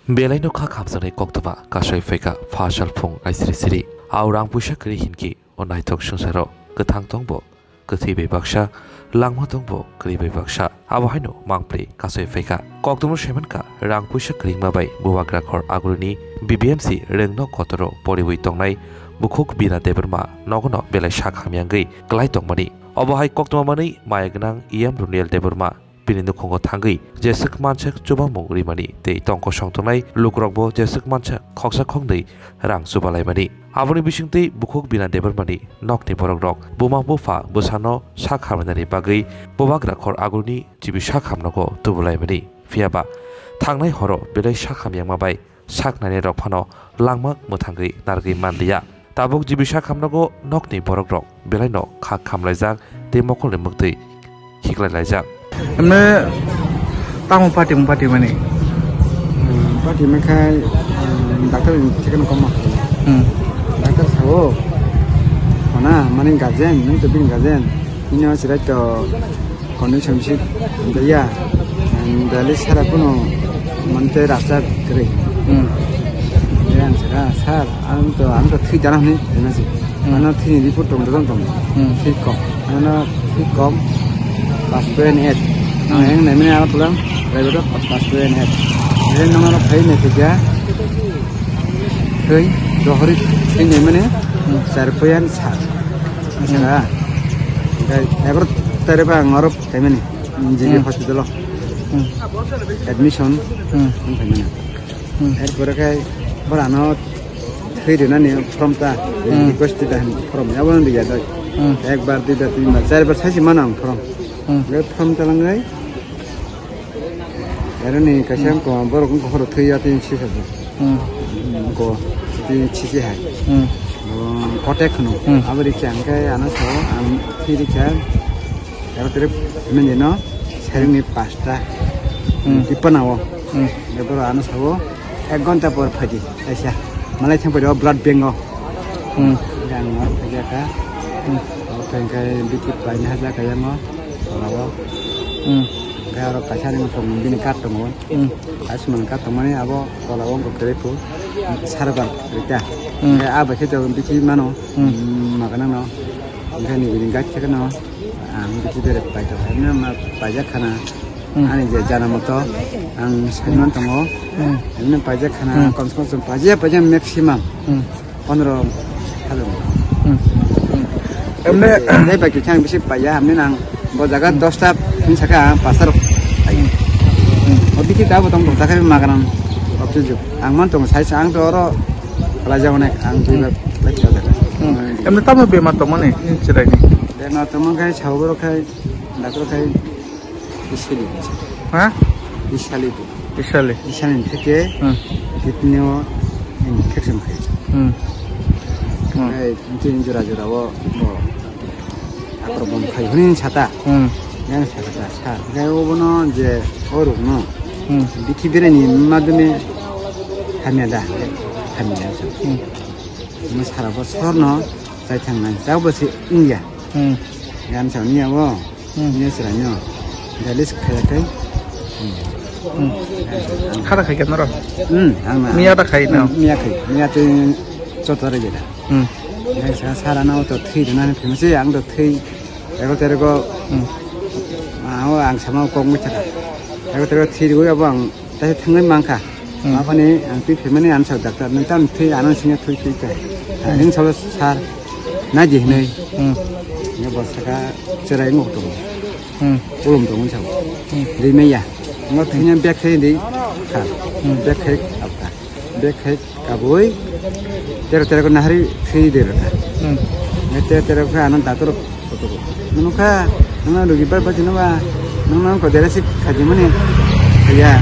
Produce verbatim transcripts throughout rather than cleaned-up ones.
Belai no kha khamjaknai koktwma kasui phaikha pha salphung aisiri siri. Au rang puisa kwrwi hinkhe o naithok swngcharo kwthang tongbo kwthwi bai baksa, langma tongbo kwrwi bai baksa. Abo haino mangpri kasui phaikha. Koktwma saimankha rang puisa kwrwngma bai bubagra khor agulini B B M C rwngnok kotoro poriwi tongnai bukhuk Bina Debbarma nogono belai sak hamyangwi kwlai tongmani. Obo hai koktwma manwi maya gwnang E M Runiel Debbarma bini nukhungo thangwi jeswk manswk chubamung rimani tei tong kosong tongnai lukurokbo jeswk manswk khoksa khoknwi rang chubalaimani. Aboni bisingtwi bukhuk Bina Debbarmani nokni borokrok buma bupha bwsano sak hamlainani bagwi bubagra khor agulni chibi sak hamnogo tubulaimani. Phiyaba thangnai horo belai sak hamyangma bai sak nainai rok phano langma mwthangwi narwgwi manliya. Tabuk jibi sak hamnogo nokni borok rok belai no kha khamlaijak tei mokolni mwktwi khiklai laijak. Emne tamo party mung party mani? Hmm, party mangkha, hmm, doctor ni thikano koma. Hmm. Doctor sao, mana mani guardian, nung to bini guardian, ino sirai to condition si ya, and dali sara kuno monte rasta kre. Hmm. Yan sara sar, ang to, ang to thik dana ni, dana si. Hmm. Ano thik ni report tong, tong, tong. Hmm. Thik kom. Ano thik kom. Pas point eight. Ang Hmm. yang nai mene ala pulang, rai bedo pas point eight. Jadi nang ano phai ne thik ya. Thik, dohori thik nai mene, Hmm. sar point sar. Hmm. Sara. Dai, ebar tare ba ngorop. Taimani, G B Hmm. hospital o Hmm. admission Hmm. wng phaimani. Hmm. Erpore khe borano thwi rwnani form ta Hmm. request da form yabo wng ya da. Hmm. Ekbar, duibar, tinbar, charbar saisi mano ang form. Hmm. Be form ta langnai. Eroni kaisa Hmm. ko borok wngkha horo thwi ya tin sisa. Hmm. Ko, ti chisi hai. Hmm. Bo kotek khno. Hmm. Abo rikha hwnkhe ano sao ang thwi rikha. Ero tere mende no, saring ni pasta. Hmm. Tipana o. Hmm. Ebo ano sao ek ghonta por phaidi, kaisa. Malai thang phaidi o blood bank o. Hmm. Yang o phaidi ka. Hmm. O phaidi ka biki pai ni haja ka yang o. Tola o. Hmm. Ga aro kaisa ni tong bini card tongo. Hmm. Asman card tongmani abo tola o wngkha kwrwi phu. Sarban rita. Hmm. Ga abo khe to biki mano. Hmm. Maganang no. Ga ni bini gate khe no. Ang biki bere pai to. Ani ma paijak khana. Hmm. Ani je jana moto ang saiman tongo. Hmm. Ani paijak khana Hmm. kom se kom paijak paijak maximum. Hmm. Pondro hajar. Hmm. Hmm. Emne Dai baki chang bisi paya, amne nang bo jaga Hmm. dosta hin saka pasar. Hmm. Hmm. O bisi ta bo tong ta khe maganan. Optu ju. Ang man tong sai sa ang to oro pala ja onek ang Hmm. dui ba. Hmm. Emne tamo bemar tongmani, ni chirai ni. Bemar tongmani khai, chao borok khai, doctor khai. Isali. Ha? Isali. Isali. Isali theke Hmm. kidney o infection khai. Hmm. Hmm. Ai, tin jora jora o, o. Akrobom khai huni sata. Hmm. Yang sata sa. Khai obono je o rok no. Hmm. Biki bere ni madune hamya da. Hamya sa. Hmm. Mo sara bo sorno sai thang nai. Sa bo se India. Hmm. Gan sa ni abo. Hmm. Ni sira nyo. Dalis khaya kai. Hmm. Khada khai kya noro? Hmm, ang na. Miya da khai na? Hmm, miya khai. Miya te chotar ge da. Hmm. Ya sa sara na to thwi na ni phim se ang to thwi. Ego tere go. Hmm. Ma ho ang sama ko ngi chaka. Ego tere thwi go abo ang ta thang ngai mang kha. Hmm. Aboni ang twi phaimani ang sa doctor, "Nang tam twi ano sini twi twi ka." Hmm. Ang sa sar na je hinai. Hmm. Ni bo saka cherai ngok tong. Hmm. Ulum tong sa. Hmm. Ri me ya. Ngo thwi na bek khai di. Kha. Hmm. Bek khai ab ka. Bek khai kabui. Tere tere ko nahari thwi de ka. Hmm. Ne tere tere ko ano doctor Nukha, nang rugi bar bachino ba, nang nang ko dera sik khajimani. Ya.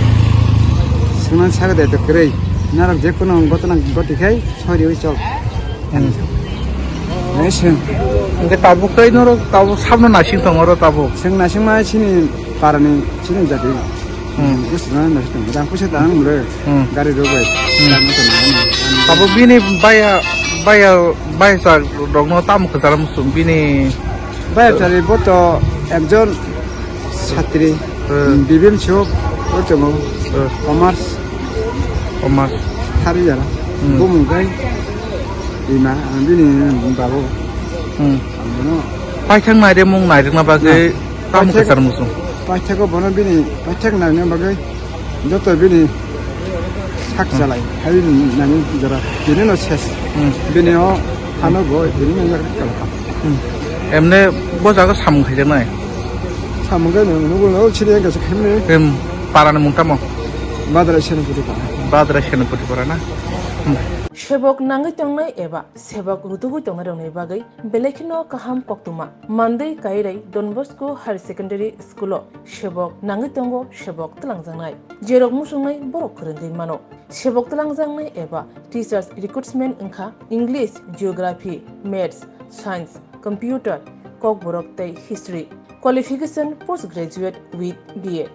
Sungnan saga de to kwrwi. Narok je kono gotona goti khai, sori ui chok. Hmm. Nai sung. Hingke tabuk kai norok tabuk sabno nasing tongo ro tabuk. Sung nasing ma sini parani sini jadi. Hmm. Bus na nasing tongo. Jang pusa tang mure. Hmm. Gari rok bai. Hmm. Tang mata na. Tabuk bini baya, baya, baya sa rokno tam kwchara musung bini. Baya chari bo to ekjon satri, Hmm. B B M C o, o chongo, Hmm. commerce, Oma. Hari jara. Hmm. Bumung kai. Ima, ang bini babu. Hmm. Ang bono. Paithak nairemung nairwkna bagwi. Nah. Tamo paithak, kwchar muchung. Paithak bono bini, paithak nairwkna bagwi. Joto bini sak chalai. Hmm. Hai nani jara. Bini no ses. Hmm. Bini o hano bo, bini no yak kalkha. Hmm. Emne bo jaga samung khaijaknai. Samung kai no, nugo no, chiri yang kasa khemne. Em, para ni mung tamo. Badrai Senapati para. Badrai Senapati para na. Hmm. Sebok nangwi tongnai eba sebok rutugwi tongnairokni bagwi belai kheno kaham koktwma. Mandwi Kairai Don Bosco Higher Secondary School-o sebok nangwi tongo, sebok twlangjaknai. Jerok muchungnai borok kwrwngwi mano. Sebok twlangjaknai eba teachers recruitment wngkha English, Geography, Maths, Science, Computer, Kokborok tei History. Qualification postgraduate with B Ed.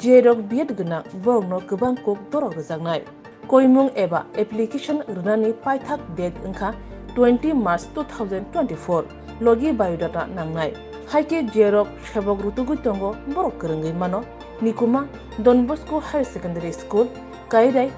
Jerok B Ed gwnang borokno kwbang kok dorok rwjaknai. Koimung eba application rwnani paithak date wngkha twenty March two thousand twenty-four, logi biodata nangnai. Haikhe jerok sebok rutugwi tongo borok kwrwngwi mano. Nikuma, Don Bosco Higher Secondary School, Kairai,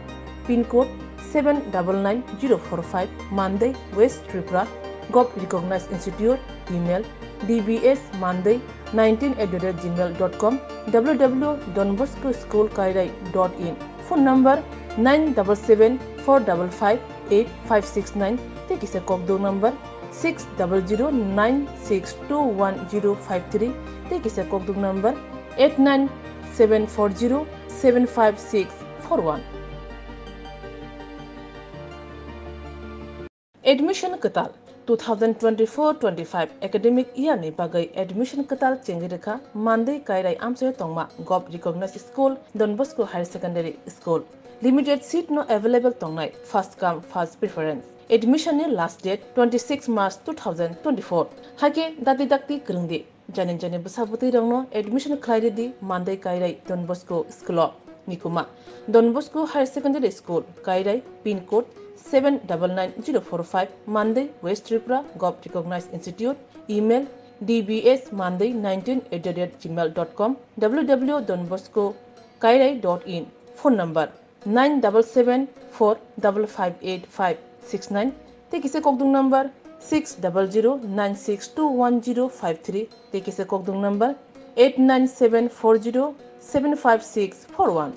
pin code seven double nine zero four five, Mandai, West Tripura, Gov Recognized Institute, email, D B S Mandai nineteen at the rate gmail dot com, W W W dot don bosco school kairai dot in, phone number nine double seven four double five eight five six nine, tei kisa kokduk number six double zero nine six two one zero five three, tei kisa kokduk number eight nine seven four zero seven five six four one. Admission kwtal. Two thousand twenty-four twenty-five academic year ni bagwi admission kwtal chengwi rwkha Mandwi Kairai amchaio tongma Gov Recognized School, Don Bosco Higher Secondary School. Limited seat no available tongnai, first come first preference. Admission ni last date twenty-six March two thousand twenty-four. Haikhe dakti dakti kwrwngdi. Jani jani bwsa bwtwi rokno admission khlai rwdi Mandai Kairai Don Bosco School o. Nikuma, Don Bosco Higher Secondary School, Kairai, pin code seven double nine zero four five, Mandai, West Tripura, Gov Recognized Institute, email, D B S Mandai nineteen at the rate gmail dot com, W W W dot don bosco kairai dot in, phone number nine double seven four double five eight five six nine, tei kisa kokduk number six double zero nine six two one zero five three, tei kisa kokduk number eight nine seven four zero seven five six four one.